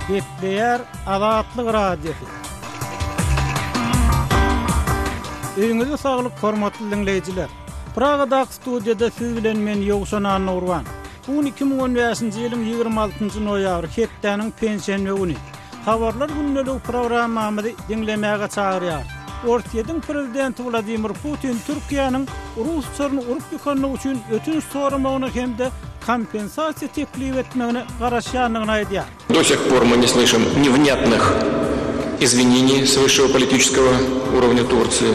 Gepleýär Azatlyk Radiosy. Öýüňize saglyk hormatly diňleýjiler. Pragadaky studiýada siz bilen men Ýowşan Annagurban. Bu gün 2015-nji ýylyň 26-njy noýabry, hepdäniň penşenbe güni. Habarlar gündeligi programmamyzy diňlemäge çagyrýarys. Orsýetiň prezidenti Wladimir Putin Türkiýäniň rus uçaryny urup ýykandygy üçin ötünç soramagyna hem-de kompensasiýa teklip etmegine garaşýandygyny aýdýar. Do sih por my ne slyşim nevnýatnyh izwineniý s wyşşego politiçeskogo urovnýa Tursiýi.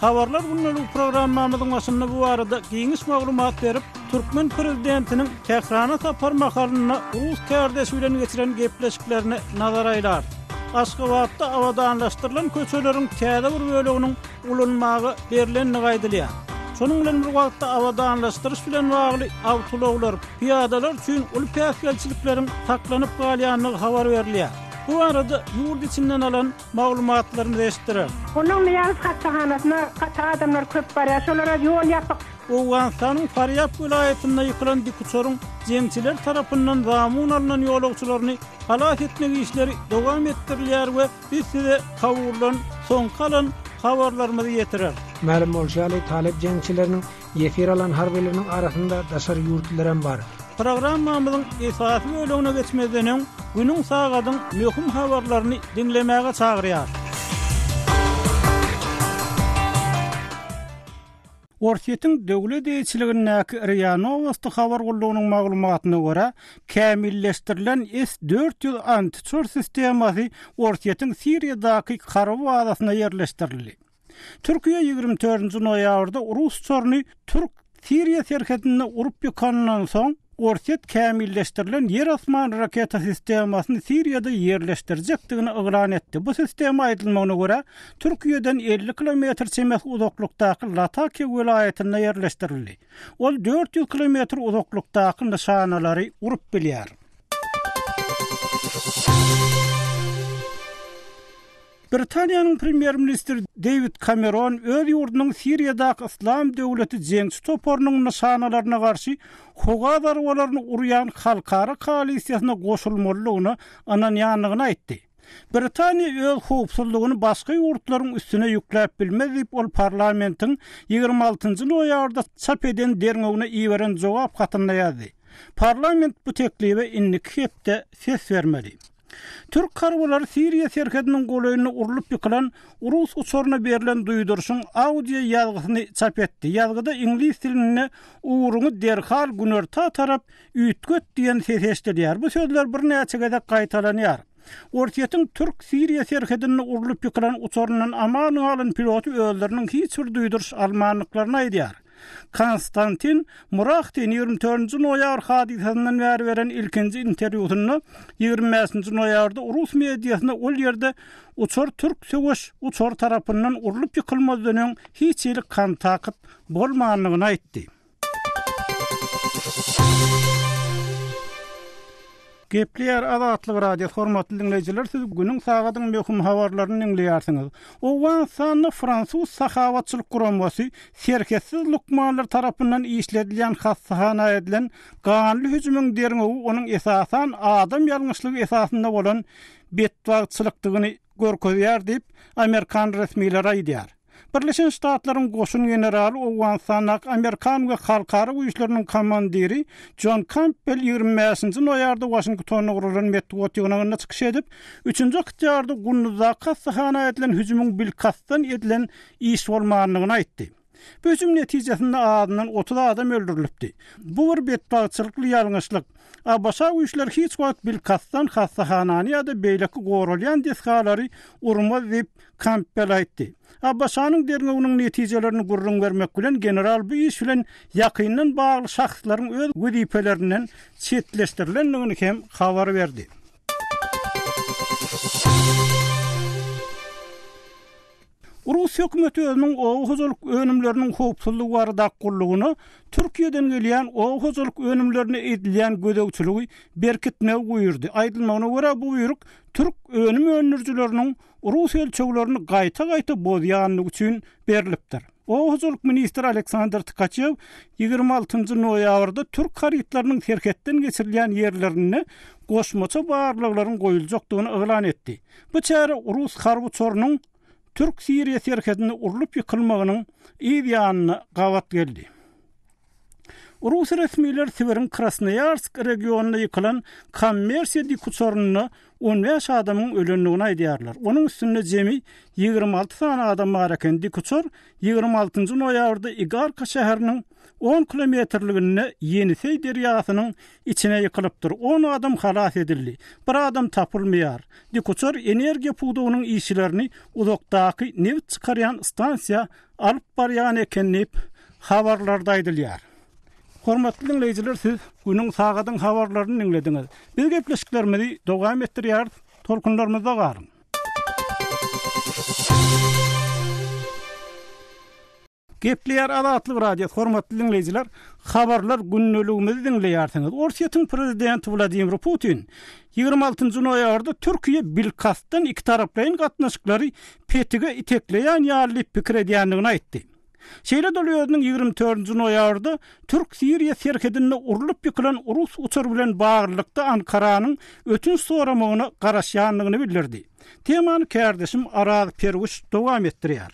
Habarlar gündeligi programmamyzyň başynda bu barada giňiş maglumat berip, türkmen prezidentiniň Tährana sapar mahalynda rus kärdeşi bilen geçiren gepleşiklerine nazar aýlarys. Aşgabatda abadanlaşdyrylan köçeleriň täze bir böleginiň ulanmaga berlendigi aýdylýar. Şonuň bilen bir wagtda abadanlaşdyryş bilen bagly awtoulaglar, pyýadalar üçin uly päsgelçilikleriň saklanyp galýandygy habar berilýär. Bu barada ýurt içinden alan Maglumatlarymyzy eşitdirer. Onnoň Nyýazow hassahanasyna gaty adamlar köp barýar. Şolara ýol ýapyk. Owganystanyň Farýab welaýatynda ýykylan dikuçaryň jeňçiler tarapyndan zamun alnan ýolagçylaryny halas etmek işleri dowam etdirilýär we biz size Kabuldan soňky alan habarlarymyzy ýetireris. Mälim bolşy ýaly, talyp jeňçileriniň Ýesir alan harbylarynyň arasynda daşary ýurtlylaram bar. Programmamyzyň esasy bölegine geçmezden öň, günüň sagadyň möhüm habarlaryny diňlemäge çagyrýarys. Orsýetiň döwlet eýeçiligindäki RIA Nowosti habar gullugynyň maglumatyna görä, kämilleşdirilen S 400 antiuçar sistemasy Orsýetiň Siriýadaky harby bazasyna ýerleşdirildi. Türkiýe 24-nji noýabrda rus uçaryny türk-siriýa serhedinde urup ýykanyndan soň, Orsýet kämilleşdirilen ýer-asman raketa sistemasyny Siriýada ýerleşdirjekdigini yglan etdi. Bu sistema aýdylmagyna görä, Türkiýeden 50 kilometr çemesi uzaklykdaky Latakiýa welaýatynda ýerleşdirildi. Ol 400 kilometr uzaklykdaky nyşanalary urup bilýär. Britaniýanyň premýer-ministri Dewid Kameron öz ýurdunyň Siriýadaky Yslam döwleti jeňçi toparynyň nyşanalaryna garşy howa zarbalaryny urýan halkara koalisiýasyna goşulmalydygyna ynanýandygyny aýtdy. Britaniýa öz howpsuzlygyny başga ýurtlaryň üstüne ýükläp bilmez diýip, ol parlamentiň 26-njy noýabrda çap eden derňewine iberen jogap hatynda ýazdy. Parlament bu teklibe indiki hepde ses bermeli. Türk harbylary Siriýa serhediniň golaýynda urlup ýykylan rus uçaryna berlen duýduryşyň audio ýazgysyny çap etdi. Ýazgyda iňlis dilinde Ugruňy derhal günorta tarap üýtget diýen ses eşidilýär. Bu sözler birnäçe gezek gaýtalanýar. Orsýetiň türk-siriýa serhedinde urlup ýykylan uçaryndan aman galan piloty özleriniň hiç bir duýduryş almandyklaryny aýdýar. Konstantin Murahtin 24-nji noýabr hadysasyndan bäri beren ilkinji interwýusynda 25-nji noýabrda rus mediasyna ol ýerde uçar türk söweş uçary tarapyndan urlup ýykylmazdan öň hiç hili kontakt bolmandygyny aýtdy. Gepleýär Azatlyk Radiosy, hormatly diňleýjiler, siz günüň sagadyň möhüm habarlaryny diňleýärsiňiz. Owganystanda fransuz sahawatçylyk guramasy Serhetsiz lukmanlar tarapyndan işledilýän hassahana edilen ganly hüjümiň derňewi onuň esasan adam ýalňyşlygy esasynda bolan betbagtçylykdygyny görkezýär diýip, amerikan resmileri aýdýar. Birleşen Ştatlaryň goşun generaly Owganystandaky amerikan we halkara güýçleriniň komandiri Jon Kampbell 25-nji noýabrda Waşingtonda guralan metbugat ýygnagynda çykyş edip, üçünji oktýabrda Gunduzdaky hassahana edilen hüjümiň bilkastdan edilen iş bolmandygyny aýtdy. Bu hüjüm netijesinde azyndan 30 adam öldürilipdi. Bu bir betbagtçylykly ýalňyşlyk. ABŞ güýçleri hiç wagt bilkastdan hassahanany ýa-da beýleki goralýan desgalary urmaz diýip, Kampbell aýtdy. ABŞ-nyň derňewiniň netijelerini gürrüň bermek bilen, general bu iş bilen ýakyndan bagly şahslaryň öz wezipelerinden çetleşdirilendigini hem habar berdi. Rus hökümeti özüniň oba hojalyk önümleriniň howpsuzlygy baradaky gullugyna Türkiýeden gelýän oba hojalyk önümlerine edilýän gözegçiligi berkitmegi buýurdy. Aýdylmagyna görä, bu buýruk türk önüm öndürijileriniň rus ölçeglerini gaýta-gaýta bozýandygy üçin berlipdir. Oba hojalyk ministri Aleksandr Tkaçew 26-njy noýabrda türk harytlarynyň serhetden geçirilýän ýerlerinde goşmaça barlaglaryň goýuljakdygyny yglan etdi. Bu çäre rus harby uçarynyň türk-siriýa serhedinde urlup ýykylmagynyň yz ýanyna gabat geldi. Rus resmileri Sibiriň Krasnoýarsk regionynda ýykylan kommersiýa dikuçarynda 15 adamyň ölendigini aýdýarlar. Onuň üstünde jemi 26 sany adam bar eken. Dikuçar 26-njy noýabrda Igarka şäheriniň on kilometrliginde Ýeniseý derýasynyň içine ýykylypdyr. On adam halas edildi. Bir adam tapylmaýar. Dikuçar energiýa pudagynyň işçilerini uzakdaky nebit çykarýan stansiýa alyp barýan eken diýip, habarlarda aýdylýar. Hormatly diňleýjiler, siz günüň sagadyň habarlaryny diňlediňiz. Biz gepleşiklerimizi dowam etdirýäris. Tolkunlarymyzda galyň. Gepleýär Azatlyk Radiosy, hormatly diňleýjiler, habarlar gündeligimizi diňleýärsiňiz. Orsýetiň prezidenti Wladimir Putin 26-njy noýabrda Türkiýe bilkastdan ikitaraplaýyn gatnaşyklary petige itekleýän ýaly diýip pikir edýändigini aýtdy. Şeýle-de ol özüniň 24-nji noýabrda türk-siriýa serhedinde urlup ýykylan rus uçary bilen baglylykda Ankaranyň ötünç soramagyna garaşýandygyny bildirdi. Temany kärdeşim Araz Perwiş dowam etdirýär.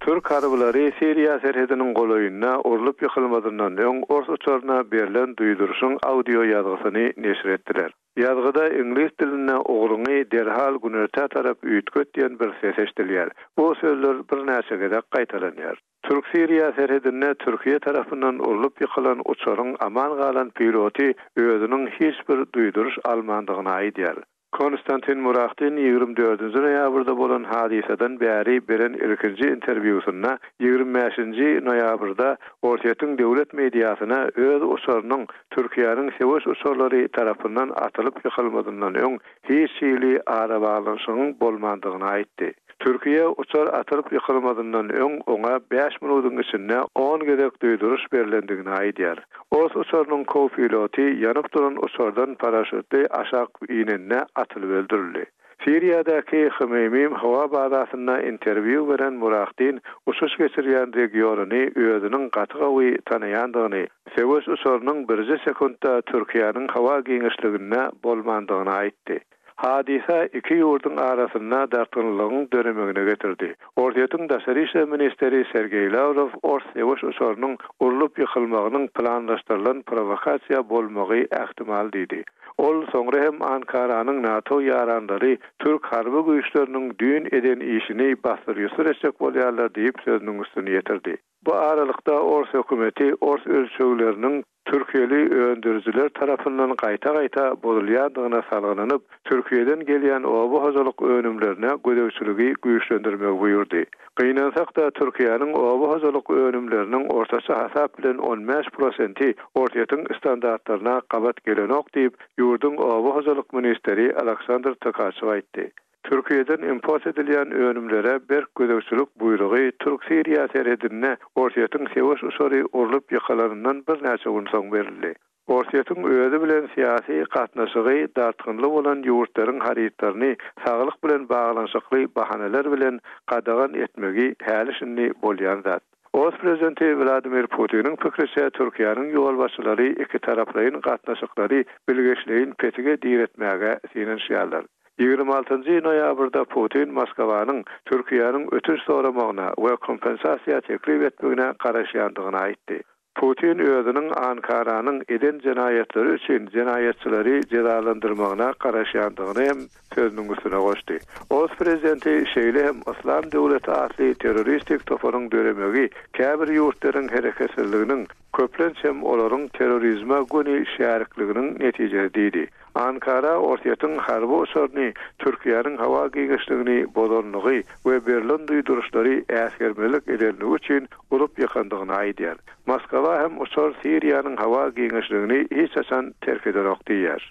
Türk harbylary Siriýa serhediniň golaýynda urlup ýykylmazyndan öň ors uçaryna berlen duýduryşyň audio ýazgysyny neşir etdiler. Ýazgyda iňlis dilinde ugruňy derhal günorta tarap üýtget diýen bir ses eşidilýär. Bu sözler birnäçe gezek gaýtalanýar. Türk-siriýa serhedinde Türkiýe tarapyndan urlup ýykylan uçaryň aman galan piloty özüniň hiç bir duýduryş almandygyny aýdýar. Konstantin Murahtin 24-nji noýabrda bolan hadysadan bäri beren ilkinji interwýusynda 25-nji noýabrda Orsýetiň döwlet mediasyna öz uçarynyň Türkiýäniň söweş uçarlary tarapyndan atylyp ýykylmazyndan öň hiç hili arabaglanyşygyň bolmandygyny aýtdy. Türkiýe uçar atylyp ýykylmazyndan öň oňa bäş minudyň içinde on gezek duýduryş berlendigini aýdýar. Ors uçarynyň kopiloty ýanyp duran uçardan paraşutly aşak inende atylyp öldürildi. Siriýadaky Hmeýmim howa bazasynda interwýu beren Murahdin uçuş geçirýän regionyny özüniň gaty gowy tanaýandygyny, söweş uçarynyň birje sekuntda Türkiýäniň howa giňişliginde bolmandygyny aýtdy. Hadysa iki ýurduň arasynda dartgynlylygyň döremegine getirdi. Orsýetiň daşary işler ministri Sergeý Lawrow ors söweş uçarynyň urlup ýykylmagynyň planlaşdyrylan prowokasiýa bolmagy ähtimal diýdi. Ol soňra hem Ankaranyň NATO ýaranlary türk harby güýçleriniň düýn eden işini bassyr-ýusur etjek bolýarlar diýip sözüniň üstüni ýetirdi. Bu aralykda ors hökümeti ors ölçegleriniň türkiýeli öndürijiler tarapyndan gaýta-gaýta bozulýandygyna salgylanyp, Türkiýeden gelýän oba hojalyk önümlerine gözegçiligi güýçlendirmegi buýurdy. Gynansak-da, Türkiýäniň oba hojalyk önümleriniň ortaça hasap bilen 15 prosenti Orsýetiň standartlaryna gabat gelenok diýip, ýurduň oba hojalyk ministri Aleksandr Tokaçew aýtdy. Türkiýeden import edilýän önümlere berk gözegçilik buýrugy türk-siriýa serhedinde Orsýetiň söweş uçary urlup ýykylanyndan birnäçe gün soň berildi. Orsýetiň özi bilen syýasy gatnaşygy dartgynly bolan ýurtlaryň harytlaryny saglyk bilen baglanyşykly bahanalar bilen gadagan etmegi häli-şindi bolýan zat. Ors prezidenti Wladimir Putiniň pikriçe, Türkiýäniň ýolbaşçylary ikitaraplaýyn gatnaşyklary bilgeşleýin petige diretmäge synanyşýarlar. 26-njy noýabrda Putin Moskwanyň Türkiýäniň ötünç soramagyna we kompensasiýa teklip etmegine garaşýandygyny aýtdy. Putin özüniň Ankaranyň eden jenaýatlary üçin jenaýatçylary jezalandyrmagyna garaşýandygyny hem sözüniň üstüne goşdy. Ors prezidenti şeýle hem Yslam döwleti atly terroristik toparyň döremegi käbir ýurtlaryň hereketsizliginiň, köplenç hem olaryň terrorizme göni şärikliginiň netijesi diýdi. Ankara Orsýetiň harby uçaryny Türkiýäniň howa giňişligini bozanlygy we berlen duýduryşlary äsgermezlik edenligi üçin urup ýykandygyny aýdýar. Moskwa hem uçar Siriýanyň howa giňişligini hiç haçan terk edenok diýýär.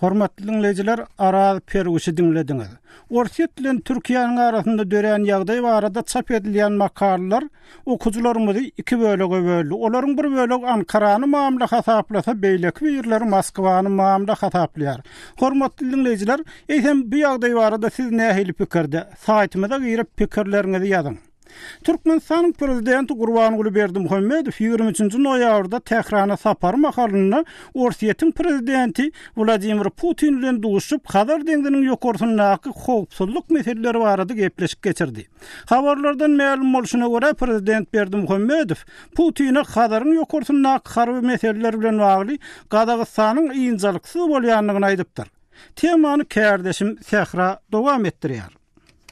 Hormatly diňleýjiler, Araz Perwişi diňlediňiz. Orsýet bilen Türkiýäniň arasynda dörän ýagdaý barada çap edilýän makalalar okyjylarymyzy iki bölege böldi. Olaryň bir bölegi Ankarany mamla hasaplasa, beýleki birleri Moskwany mamla hasaplaýar. Hormatly diňleýjiler, eýsem bu ýagdaý barada siz nähili pikirde? Saýtymyza girip pikirleriňizi ýazyň. Türkmenistanyň Prezidenti Gurbanguly Berdimuhamedow 23-nji noýabrda Tährana sapary mahalynda Orsýetiň Prezidenti Wladimir Putin bilen duşup, Hazar deňziniň ýokarsyndaky howpsuzlyk meseleleri barada gepleşik geçirdi. Habarlardan mälim bolşuna görä, Prezident Berdimuhamedow Putine Hazaryň ýokarsyndaky harby meseleler bilen bagly Gazagystanyň ynjalyksyz bolýandygyny aýdypdyr. Temany kärdeşim Sähra dowam etdirýär.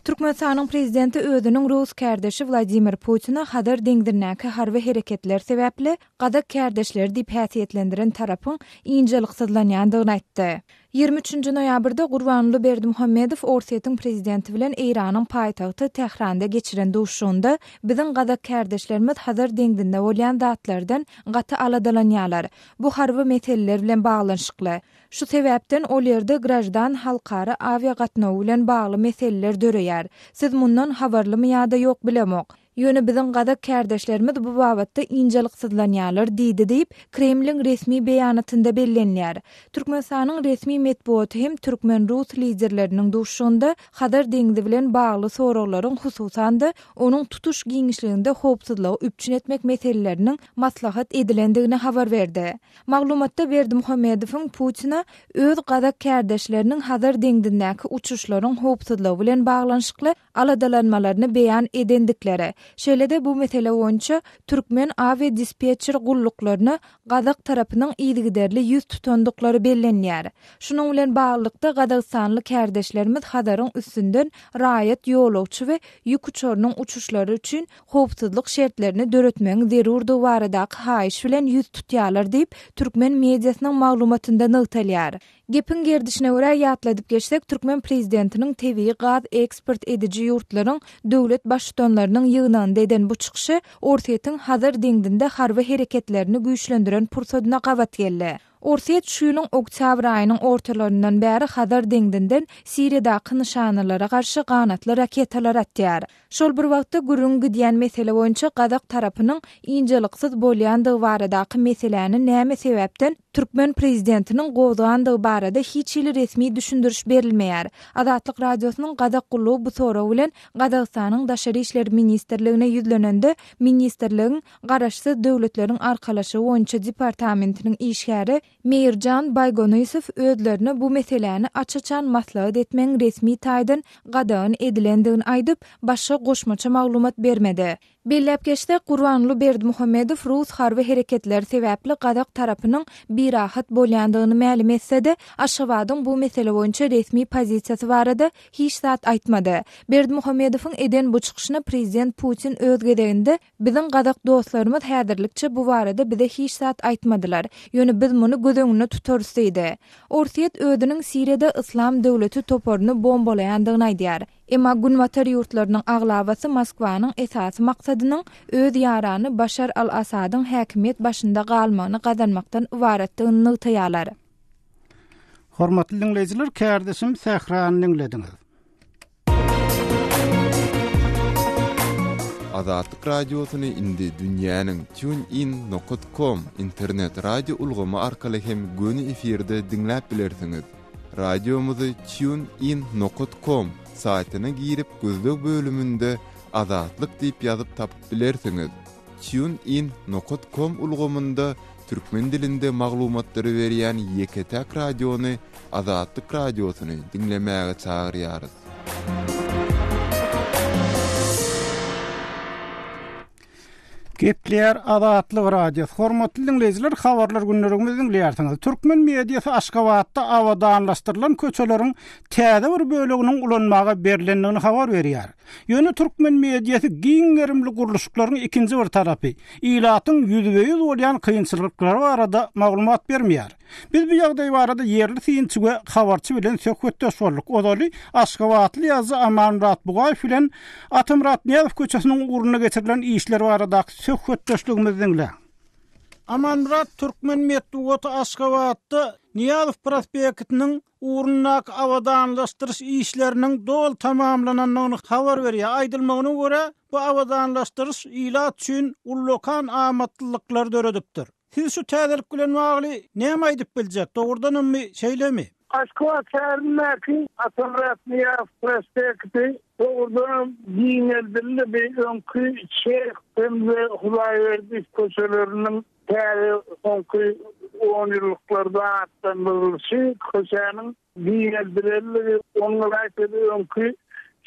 Türkmenistanyň Prezidenti özüniň rus kärdeşi Wladimir Putine Hazar deňzindäki harby hereketler sebäpli gazak kärdeşleri diýip häsiýetlendiren tarapyň ynjalyksyzlanýandygyny aýtdy. 23-nji noýabrda Gurbanguly Berdimuhamedow Orsýetiň Prezidenti bilen Eýranyň paýtagty Tähranda geçiren duşuşygynda Biziň gazak kärdeşlerimiz Hazar deňzinde bolýan zatlardan gaty aladalanýarlar. Bu harby meseleler bilen baglanyşykly. Şu sebäpden ol ýerde graždan halkara awiagatnawy bilen bagly meseleler döreýär. Siz mundan habarlymy ýa-da ýok bilemok. Ýöne biziň gazak kärdeşlerimiz bu babatda ynjalyksyzlanýarlar diýdi diýip, Kremliň resmi beýanatynda bellenilýär. Türkmenistanyň resmi metbugaty hem türkmen-rus liderleriniň duşuşygynda Hazar deňzi bilen bagly soraglaryň, hususan-da, onuň tutuş giňişliginde howpsuzlygy üpjün etmek meseleleriniň maslahat edilendigini habar berdi. Maglumatda Berdimuhamedowyň Putine öz gazak kärdeşleriniň Hazar deňzindäki uçuşlaryň howpsuzlygy bilen baglanyşykly aladalanmalaryny beýan edendikleri, şeýle-de bu mesele boýunça türkmen awiadispetçer gulluklaryna gazak tarapynyň yzygiderli ýüz tutandyklary bellenýär. Şunuň bilen baglylykda, gazagystanly kärdeşlerimiz Hazaryň üstünden raýat ýolagçy we ýük uçarynyň uçuşlary üçin howpsuzlyk şertlerini döretmegiň zerurdygy baradaky haýyş bilen ýüz tutýarlar diýip, türkmen mediasynyň maglumatynda nygtalýar. Gepiň gerdişine görä ýatladyp geçsek, türkmen prezidentiniň tebigy gaz eksport ediji ýurtlaryň döwlet baştutanlarynyň ýygnagynda eden bu çykyşy Orsýetiň Hazar deňzinde harby hereketlerini güýçlendiren pursadyna gabat geldi. Orsýet şu ýylyň oktýabr aýynyň ortalaryndan bäri Hazar deňzinden Siriýadaky nyşanalara garşy ganatly raketalar atýar. Şol bir wagtda, gürrüňi gidýän mesele boýunça gazak tarapynyň ynjalyksyz bolýandygy baradaky meseläni näme sebäpden türkmen prezidentiniň gozgandygy barada hiç hili resmi düşündiriş berilmeýär. Azatlyk Radiosynyň Gazak gullugy bu sorag bilen Gazagystanyň Daşary işler ministrligine ýüzlenende, ministrligiň Garaşsyz Döwletleriň Arkalaşygy boýunça departamentiniň işgäri Meýirjan Baýgonysow özlerine bu meseläni aç-açan maslahat etmegiň resmi taýdan gadagan edilendigini aýdyp, başga goşmaça maglumat bermedi. Belläp geçsek, Gurbanguly Berdimuhamedow rus harby hereketleri sebäpli gazak tarapynyň birahat bolýandygyny mälim etse-de, Aşgabadyň bu mesele boýunça resmi pozisiýasy barada hiç zat aýtmady. Berdimuhamedowyň eden bu çykyşyna prezident Putin öz gezeginde Biziň gazak dostlarymyz häzirlikçe bu barada bize hiç zat aýtmadylar. Ýöne biz muny göz öňünde tutarys diýdi. Orsýet özüniň Siriýada Yslam döwleti toparyny bombalaýandygyny aýdýar. Emma günbatar ýurtlarynyň aglabasy Moskwanyň esasy maksadynyň öz ýarany Başar al-Assadyň häkimiýet başynda galmagyny gazanmakdan ybaratdygyny nygtaýarlar. Hormatly diňleýjiler, kärdeşim Sährany diňlediňiz. Azatlyk Radiosyny indi dünýäniň TuneIn nokat kom internet radio ulgamy arkaly hem göni efirde diňläp bilersiňiz. Radiomyzy TuneIn nokat kom saýtyna girip gözleg bölüminde Azatlyk diýip ýazyp tapyp bilersiňiz. TuneIn nokat kom ulgamynda türkmen dilinde maglumatlary berýän ýeke-täk radiony Azatlyk Radiosyny diňlemäge çagyrýarys. Gepleýär Azatlyk Radiosy. Hormatly diňleýjiler, habarlar gündeligimizi diňleýärsiňiz. Türkmen mediasy Aşgabatda abadanlaşdyrylan köçeleriň täze bir böleginiň ulanmaga berlendigini habar berýär. Ýöne türkmen mediasy giň gerimli gurluşyklaryň ikinji bir tarapy, ilatyň ýüzbe-ýüz bolýan kynçylyklary barada maglumat bermeýär. Biz bu ýagdaý barada ýerli synçy we habarçy bilen söhbetdeş bolduk. Ozaly aşgabatly ýazyjy Amanmyrat Bugaýew bilen Atamyrat Nyýazow köçesiniň ugrunda geçirilen işler baradaky söhbetdeşligimizi diňläň. Amanmyrat, türkmen metbugaty Aşgabatda Nyýazow prospektiniň ugrundaky abadanlaşdyryş işleriniň doly tamamlanandygyny habar berýär. Aýdylmagyna görä, bu abadanlaşdyryş ilat üçin ullakan amatlylyklary döredipdir. Siz şu täzelik bilen bagly näme aýdyp biljek? Dogrudanammy, şeýlemi? Aşgabat şäherindäki Atamyrat Nyýazow prospekti dogrudanam giňeldildi. Bi öňki Çeh hem-de Hudaýberdiýew köçeleriniň täze soňky onýyllyklarda atlandyrylyşy köçäniň giňeldilendigi, onuň ylaýta-da öňki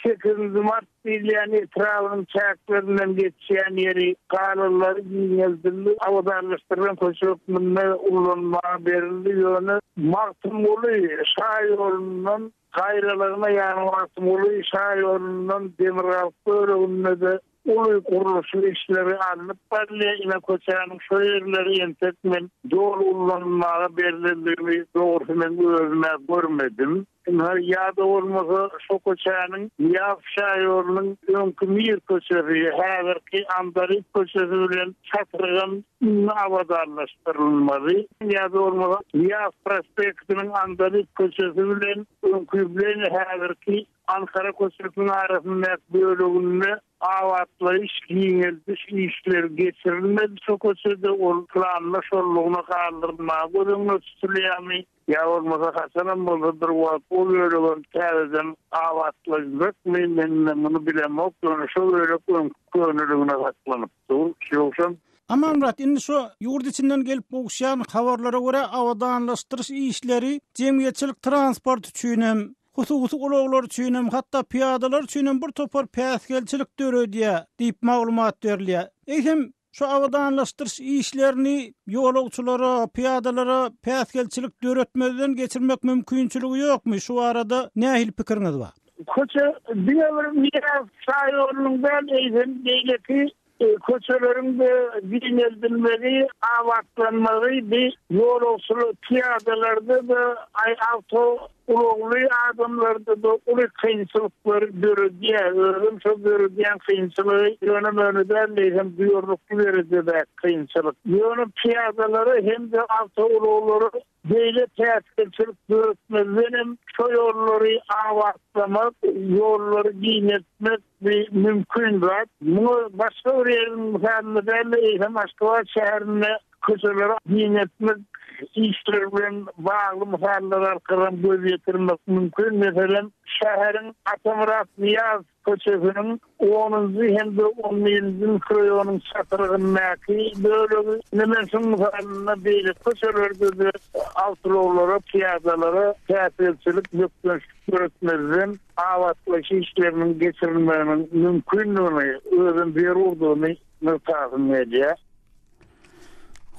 Sekizinji mart diýilýän etrabynyň çäklerinden geçýän ýeri galanlary giňeldildi, abadanlaşdyrylan köçe hökmünde ullanmaga berildi, ýöne Magtymguly şaýolundan gaýralygyna, ýagny Magtymguly şaýolundan demirgazyk böleginde-de uly gurluşyk işleri alnyp barylýar, ine köçäniň şo ýerleri entek men doly ullanylmaga berlendigini dogrusy men özüm-ä görmedim. Ynha, ýa-da bolmasa şo köçäniň Nyýazow şaýolunyň öňki Mir köçesi, häzirki Andalyp köçesi bilen çatrygam indi abadanlaşdyrylmaly. Ýa-da bolmasa Nyýazow prospektiniň Andalyp köçesi bilen öňki Ýubleýniý häzirki Ankara köçesiniň arasyndaky böleginde abatlaýyş, giňeldiş işleri geçirilmedi şo köçede, ol planda şollugyna galdyrylmaga göz öňünde tutulýarmy? Ýa bolmasa haçanam bolsa bir wagt o bölegem täzeden abatlajakmy, men-de muny bilemok, ýöne şo bölek öňki köneligine saklanyp dur. Ýogsam. Amanmyrat, indi şo ýurt içinden gelip gowuşýan habarlara görä abadanlaşdyryş işleri jemgyýetçilik transporty üçinem, hususy ulaglar üçinem, hatda pyýadalar üçinem bir topar päsgelçilik döredýär diýip maglumat berilýär. Eýsem, Şu abadanlaşdyryş işlerini ýolagçylara, pyýadalara päsgelçilik döretmezden geçirmek mümkinçiligi ýokmy? Şu barada nähili pikiriňiz bar? Köçe diňe bir Nyýazow şaýolunyň däl, eýsem beýleki köçeleriň-de giňeldilmegi, abatlanmagy bi ýolagçylar, pyýadalarda-da, awto Ulagly adamlarda-da uly kynçylyklary döredýär. Özem şol döredýän kynçylygy ýöne-möne däl, eýsem duýarlykly derejedäki kynçylyk. Ýöne pyýadalara hem-de awtoulaglara beýle päsgelçilik döretmezdenem şo ýollary abatlamak, ýollary giňeltmek bi mümkin zat. Muňa başga bir ýeriň mysalynda däl-de, eýsem Aşgabat şäherinde köçeleri giňeltmek işleri bilen bagly mysallar arkalam göz ýetirmek mümkin. Meselem, şäheriň Atamyrat Nyýazow köçesiniň onunjy hem-de on birinji mikroýonyň çatrygyndaky bölegi, ine men şuň mysalynda beýleki köçelerde-de awtoulaglara, pyýadalara päsgelçilik, bökdençlik döretmezden abatlaýyş işleriniň geçirilmeginiň mümkindigini, özem zerurdygyny nygtasym gelýär.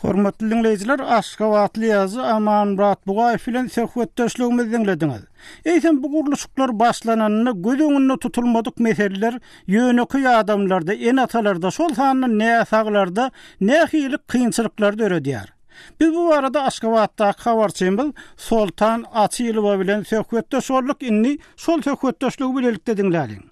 Hormatly diňleýjiler, aşgabatly ýazyjy Amanmyrat Bugaýew bilen söhbetdeşligimizi diňlediňiz. Eýsem, bu gurluşyklar başlananda göz öňünde tutulmadyk meseleler ýönekeý adamlarda, ene-atalarda, şol sanda näsaglarda nähili kynçylyklary döredýär? Biz bu barada Aşgabatdaky habarçymyz Soltan Açylowa bilen söhbetdeş bolduk, indi şol söhbetdeşligi bilelikde diňläliň.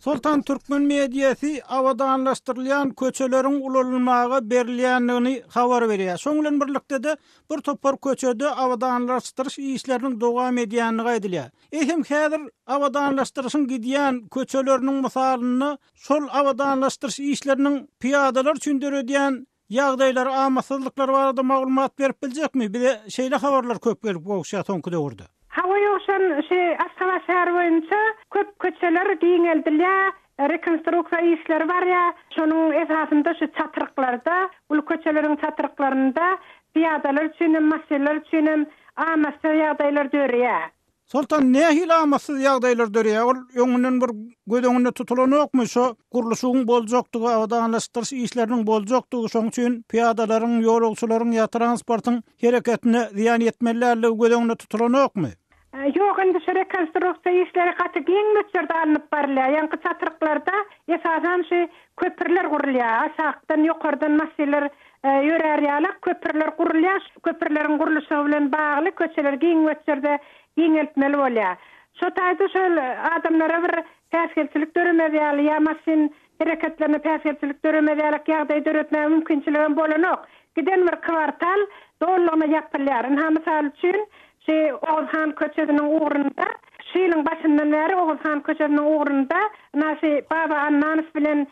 Soltan türkmen mediasy abadanlaşdyrylýan köçeleriň ulanylmaga berilýändigini habar berýär. Şoň bilen birlikde-de, bir topar köçede abadanlaşdyryş işleriniň dowam edýändigi aýdylýar. Eýsem, häzir abadanlaşdyryşyň gidýän köçeleriniň mysalynda şol abadanlaşdyryş işleriniň pyýadalar üçin döredýän Ýagdaýlar, amatsyzlyklar barada maglumat berip biljekmi? Bize şeýle habarlar köp gelip gowuşýar soňky döwürde. Hawa ýowşan şi Aşgabat şäheri boýunça köp köçeler giňeldilýär, rekonstruksiýa işleri barýar. Şonuň esasynda şu çatryklarda, uly köçeleriň çatryklarynda pyýadalar üçin hem, maşynlar üçin hem amatsyz ýagdaýlar döreýär. Soltan, nähili amatsyz ýagdaýlar döreýär? Ol öňünden bir göz öňünde tutulanokmy? Şo gurluşygyň boljakdygy, abadanlaşdyryş işleriniň boljakdygy, şoň üçin pyýadalaryň, ýolagçylaryň ýa transportyň hereketine zyýan ýetmeli däldigi göz öňünde tutulanokmy? Ýok, indi şu rekonstruksiýa işleri gaty giň möçberde alnyp barylýar. Ýaňky çatryklarda esasan şu köprüler gurulýar. Aşakdan, ýokardan maşynlar Ýörär ýalak köprüler gurulýar. Şu köprüleriň gurluşygy bilen bagly köçeleri giň möçberde giňeltmeli bolýar. Şo taýda şol adamlara bir päsgelçilik döremez ýaly ýa maşyn hereketlerine päsgelçilik döremez ýalak ýagdaý döretmäge mümkinçiligem bolanok. Giden bir kwartal dolulygyna ýapylýar. Ynha mysal üçin, şu Oguzhan köçesiniň ugrunda şu ýylyň başyndan bäri Oguzhan köçesiniň ugrunda ynha şu Baba Annanow bilen.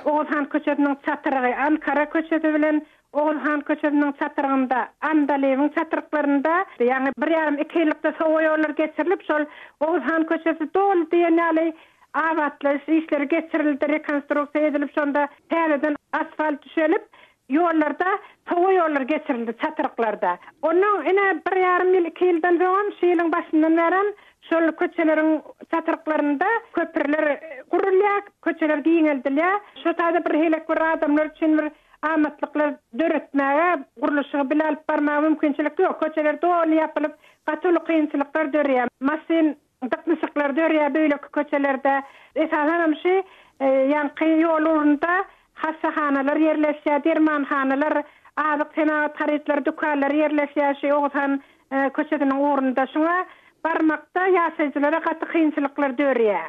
Oguzhan köçesiniň çatrygy, Ankara köçesi bilen Oguzhan köçesiniň çatrygynda, Andalybyň çatryklarynda, ýagny bir ýarym, iki ýyllykda sowa ýollar geçirilip, şol Oguzhan köçesi doly diýen ýaly abatlaýyş işleri geçirildi, rekonstruksiýa edilip, şonda täzeden asfalt düşelip, Ýollarda sowa ýollar geçirildi, çatryklarda. Onnoň ine bir ýarym ýyl, iki ýyldan soňam, şu ýylyň başyndan bärem şol köçeleriň çatryklarynda köprüler gurulýar, köçeler giňeldilýär. Şo taýda bir hili bir adamlar üçin bir amatlyklar döretmäge, gurluşygy bile alyp barmaga mümkinçilik ýok. Köçeler doly ýapylyp, gaty uly kynçylyklar döreýär. Maşyn Dyknyşyklar dörýär beýleki köçelerde. Esasanam şu ýaňky ýol ugrunda hassahanalar ýerleşýär, dermanhanalar, azyk senagat harytlary dükanlary ýerleşýär şu Oguzhan köçesiniň ugrunda. Şuňa barmakda ýaşaýjylara gaty kynçylyklar dörýär.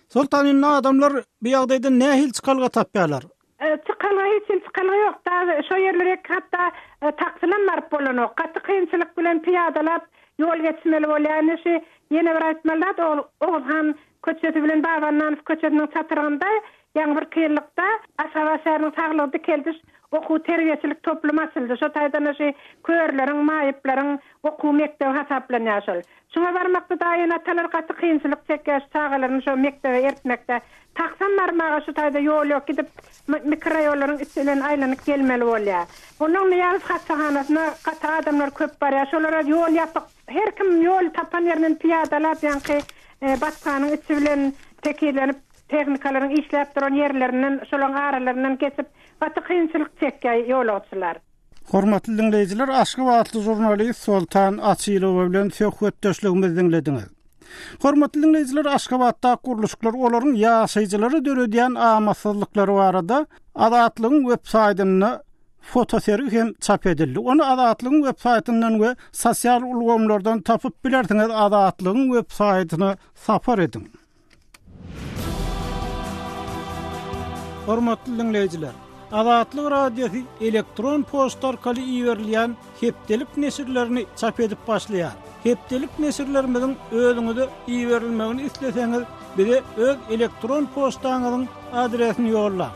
Soltan indi adamlar bu ýagdaýdan nähili çykalga tapýarlar? Çykalga hiç hili çykalga ýok. Dagy şo ýerlere hatda taksylam baryp bolanok. Gaty kynçylyk bilen pyýadalap ýol geçmeli bolýar. Indi şu ýene bir aýtmaly zat Oguzhan köçesi bilen Baba Annanow köçesiniň çatrygynda ýaňy bir ýyllykda Aşgabat şäheriniň saglygy dikeldiş okuw-terbiýeçilik toplumy açyldy. Şo taýdan-da şu körleriň, maýyplaryň okuw mekdebi hasaplanýar şol. Şuňa barmakda dagy ene-atalar gaty kynçylyk çekýär şu çagalaryny şo mekdebe ertmekde. Taksam barmaga şu taýda ýol ýok gidip mikroraýonlaryň içi bilen aýlanyp gelmeli bolýar. Onnoň Nyýazow hassahanasyna gaty adamlar köp barýar. Şolara ýol ýapyk. Her kim ýol tapan ýerinden pyýadalap ýaňky batganyň içi bilen tekizlenip tehnikalaryň işläp duran ýerlerinden şolaň aralaryndan geçip gaty kynçylyk çekýär ýolagçylar. Hormatly diňleýjiler, aşgabatly žurnalist Soltan Açylowa bilen söhbetdeşligimizi diňlediňiz. Hormatly diňleýjiler, Aşgabatdaky gurluşyklar, olaryň ýaşaýjylara döredýän amatsyzlyklary barada Azatlygyň web saýtynda fotosergi hem çap edildi. Ony Azatlygyň web saýtyndan we sosial ulgamlardan tapyp bilersiňiz, Azatlygyň web saýtyna sapar ediň. Hormatly diňleýjiler! Azatlyk Radiosy elektron poçta arkaly iberilýän hepdelik neşirlerini çap edip başlaýar. Hepdelik neşirlerimiziň özüňize iberilmegini isleseňiz, bize öz elektron poçtaňyzyň adresini ýollaň.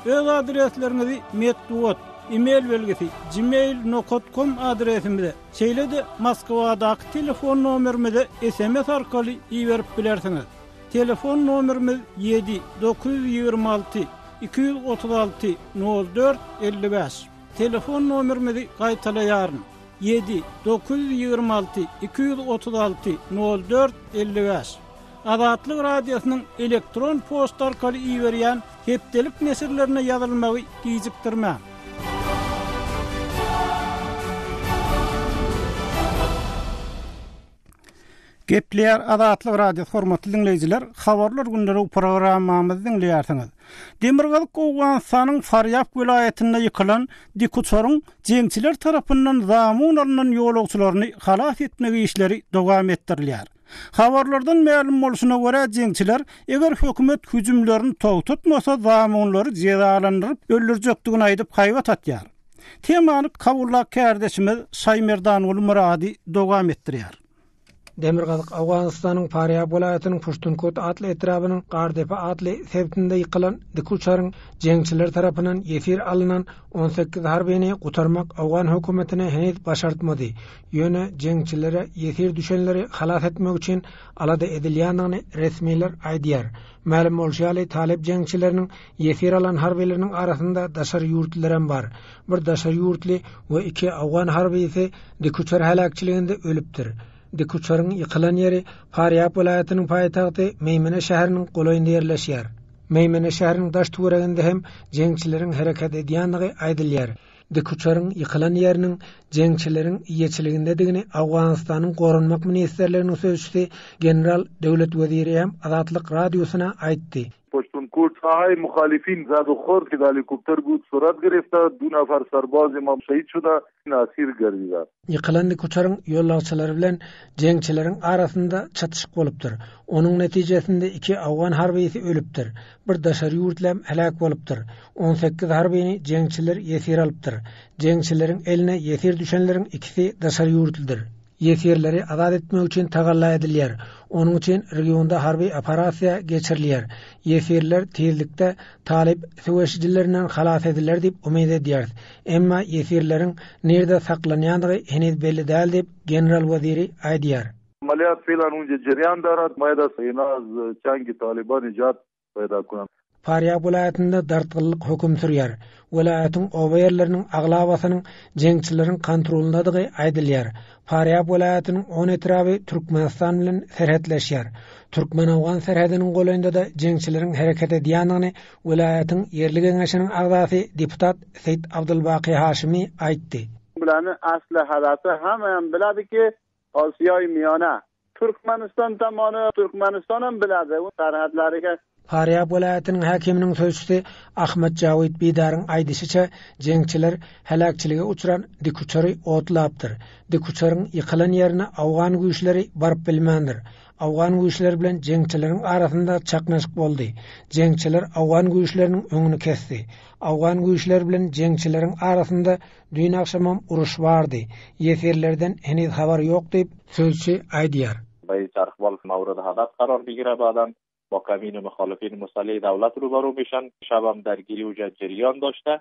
Öz adresleriňizi metbugat, e-mail belgisi, gmail nokat kom adresimize, Şeýle-de Moskwadaky telefon nomerimize sms arkaly iberip bilersiňiz. Telefon nomerimiz ýedi 926 236 04 55. Telefon nomerimizi gaýtalaýaryn, ýedi 926 236 04 55. Azatlyk Radiosynyň elektron poçta arkaly iberýän hepdelik neşirlerine ýazylmagy gijikdirmäň. Gepleýär Azatlyk Radiosy hormatly diňleýjiler, Habarlar gündelik programmamyzy diňleýärsiňiz. Demirgazyk Owganystanyň Farýab welaýatynda ýykylan dikuçaryň jeňçiler tarapyndan zamun alnan ýolagçylaryny halas etmek işleri dowam etdirilýär. Habarlardan mälim bolşuna görä, jeňçiler eger hökümet hüjümlerini togtatmasa, zamunlary jezalandyryp öldürjekdigini aýdyp haýbat atýar. Temany Kabuldaky kärdeşimiz Şaýmerdanguly Myrady dowam etdirýär. Demirgazyk Owganystanyň Farýab welaýatynyň Puştunkot atly etrabynyň Gardepe atly sebitinde ýykylan dikuçaryň jeňçiler tarapyndan ýesir alnan 18 harbyny gutarmak owgan hökümetine heniz başartmady. Ýöne jeňçilere ýesir düşenleri halas etmek üçin alada edilýändigini resmiler aýdýar. Mälim bolşy ýaly, talyp jeňçileriniň ýesir alan harbylarynyň arasynda daşary ýurtlylaram bar. Bir daşary ýurtly we iki owgan harbysy dikuçar heläkçiliginde ölüpdir. Dikuçaryň ýykylan ýeri Farýab welaýatynyň paýtagty Meýmene şäheriniň golaýynda ýerleşýär. Meýmene şäheriniň daş-töwereginde hem jeňçileriň hereket edýändigi aýdylýar. Dikuçaryň ýykylan ýeriniň jeňçileriň eýeçiligindedigini Owganystanyň Goranmak ministrliginiň sözçüsi general Döwlet Weziri hem Azatlyk Radiosyna aýtdy. پشتونکوټ ساحه مخالفین زد و خورد که در هلیکوپتر بود صورت گرفته دو نفر سرباز ما شهید شده اسیر گردیده. Ýykylan dikuçaryň ýolagçylary bilen jeňçileriň arasynda çatyşyk bolupdyr. Onuň netijesinde iki owgan harbysy ölüpdir. Bir daşary ýurtly hem heläk bolupdyr. 18 harbyny jeňçiler ýesir alypdyr. Jeňçileriň eline ýesir düşenleriň ikisi daşary ýurtlydyr. Ýesirleri azat etmek üçin tagalla edilýär. Onuň üçin regionda harby operasiýa geçirilýär. Ýesirler tizlikde talyp söweşijilerinden halas ediler diýip umyt edýäris. Emma ýesirleriň nirde saklanýandygy heniz belli däl diýip, general Waziri aýdýar. عملیات فعلا اونجا جریان دارد باید است اینا از چنگ طالبان نجات پیدا کنند. Farýab welaýatynda dartgynlyk höküm sürýär. Welaýatyň oba ýerleriniň aglabasynyň jeňçileriň kontrolyndadygy aýdylýar. Farýab welaýatynyň on etraby Türkmenistan bilen serhetleşýär. Türkmen-owgan serhediniň golaýynda-da jeňçileriň hereket edýändigini welaýatyň ýerli geňeşiniň agzasy deputat Seýit Abdulbaky Haşymy aýtdy. Bularny asli hadasi hammayam biladiki Osiyoy Miyona Türkmenistan tomoni Türkmenistanam biladi u sarhadlariga. Farýab welaýatynyň häkiminiň sözçüsi Ahmad Jawid Bidaryň aýdyşyça, jeňçiler heläkçilige uçran dikuçary otlapdyr. Dikuçaryň ýykylan ýerine owgan güýçleri baryp bilmändir. Owgan güýçleri bilen jeňçileriň arasynda çaknyşyk boldy. Jeňçiler owgan güýçleriniň öňüni kesdi. Owgan güýçleri bilen jeňçileriň arasynda Düýn agşamam uruş bardy. Ýesirlerden heniz habar ýok diýip, sözçi aýdýar. Baý Çarhbal mawridi hadaf qarar migire badan با کمین مخالفین مسلح دولت روبرو میشن شبم درگیری اوجا جریان داشته.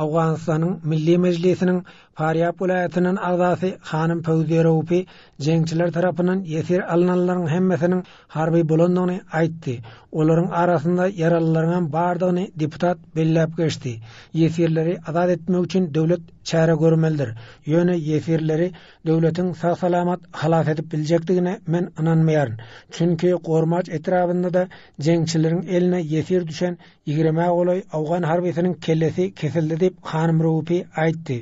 Owganystanyň Milli Mejlisiniň Farýab welaýatyndan agzasy hanym Fawziýa Raufi jeňçiler tarapyndan ýesir alynanlaryň hemmesiniň harby bolandygyny aýtdy. Olaryň arasynda ýaralylaryňam bardygyny deputat belläp geçdi. Ýesirleri azat etmek üçin döwlet çäre görmelidir. Ýöne ýesirleri döwletiň sag-salamat halas edip biljekdigine men ynanmaýaryn. Çünki Gormaç etrabynda-da jeňçileriň eline ýesir düşen ýigrimä golaý owgan harbysynyň kellesi kesildi diýip, hanym Reupi aýtdy.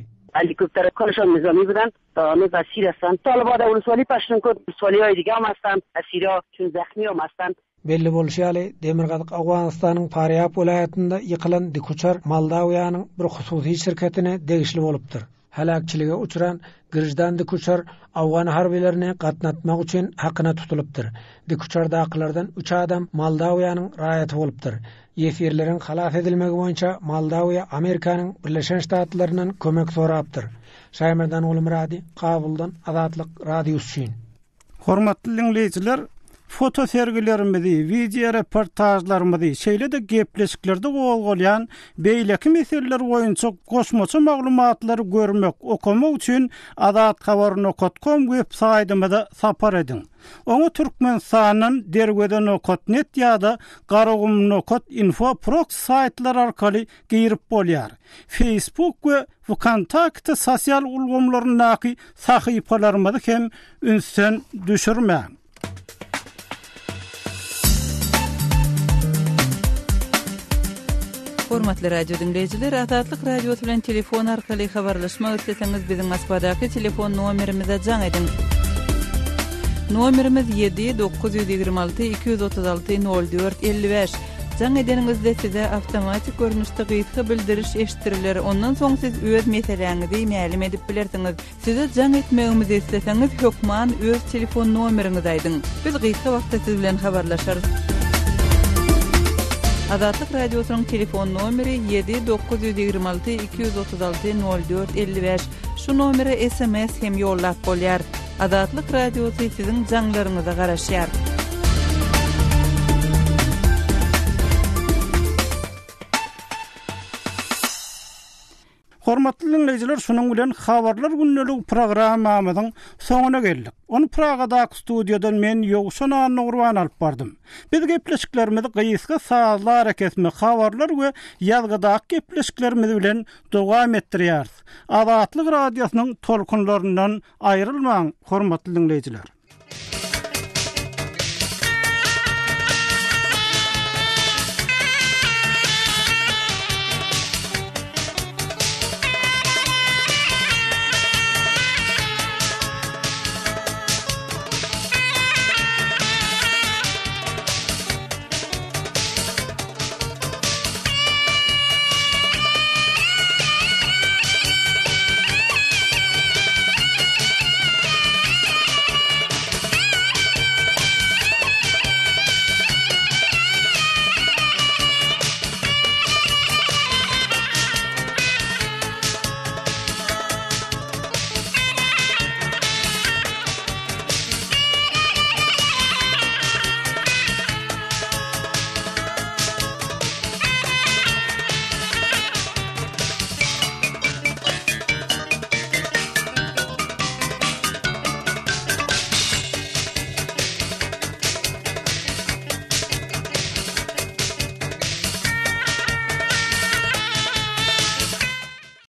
Belli bolşy ýaly, demirgazyk Owganystanyň Farýab welaýatynda ýykylan dikuçar Moldawiýanyň bir hususy şirketine degişli bolupdyr. Heläkçilige uçran Grždan dikuçar owgan harbylaryny gatnatmak üçin hakyna tutulypdyr. Dikuçardakylardan üç adam Moldawiýanyň raýaty bolupdyr. Ýesirleriň halas edilmegi boýunça Moldawiýa Amerikanyň Birleşen Ştatlaryndan kömek sorapdyr. Şaýmerdan Gulmyrady, Kabuldan Azatlyk Radiosy üçin. Hormatly diňleýjiler, fotosergilerimizi, wideoreportažlarymyzy, şeýle-de gepleşiklerde gozgalýan beýleki meseleler boýunça goşmaça maglumatlary görmek, okamak üçin azathabar nokat kom web saýtymyza sapar ediň. Oňa Türkmenistandan Derweze nokat net ýa-da Garagum nokat info proksi saýtlary arkaly girip bolýar. Facebook we Wkontakte sosial ulgamlaryndaky sahypalarymyzy hem ünsden düşürmäň. Hormatly radio diňleýjiler, Azatlyk Radiosy bilen telefon arkaly habarlaşmak isleseňiz, biziň Moskwadaky telefon nomerimize jaň ediň. Nomerimiz 7 926 236 04 55. Jaň edeniňizde size awtomatik görnüşde gysga bildiriş eşitdiriler, ondan soň siz öz meseläňizi mälim edip bilersiňiz. Size jaň etmegimizi isleseňiz, hökman öz telefon nomeriňizi aýdyň. Biz gysga wagtda siz bilen habarlaşarys. Azatlyk Radiosynyň telefon nomeri ýedi 926 236 04 55. Şu nomere sms hem ýollap bolýar. Azatlyk Radiosy siziň jaňlaryňyza garaşýar. Hormatly diňleýjiler şunuň bilen Habarlar gündeligi programmamyzyň soňuna geldik. Ony Pragadaky studiýadan men Ýowşan Annagurban alyp bardym. Biz gepleşiklerimizi gysga sazly arakesme, habarlar we ýazgydaky gepleşiklerimiz bilen dowam etdirýäris. Azatlyk Radiosynyň tolkunlaryndan aýrylmaň, hormatly diňleýjiler!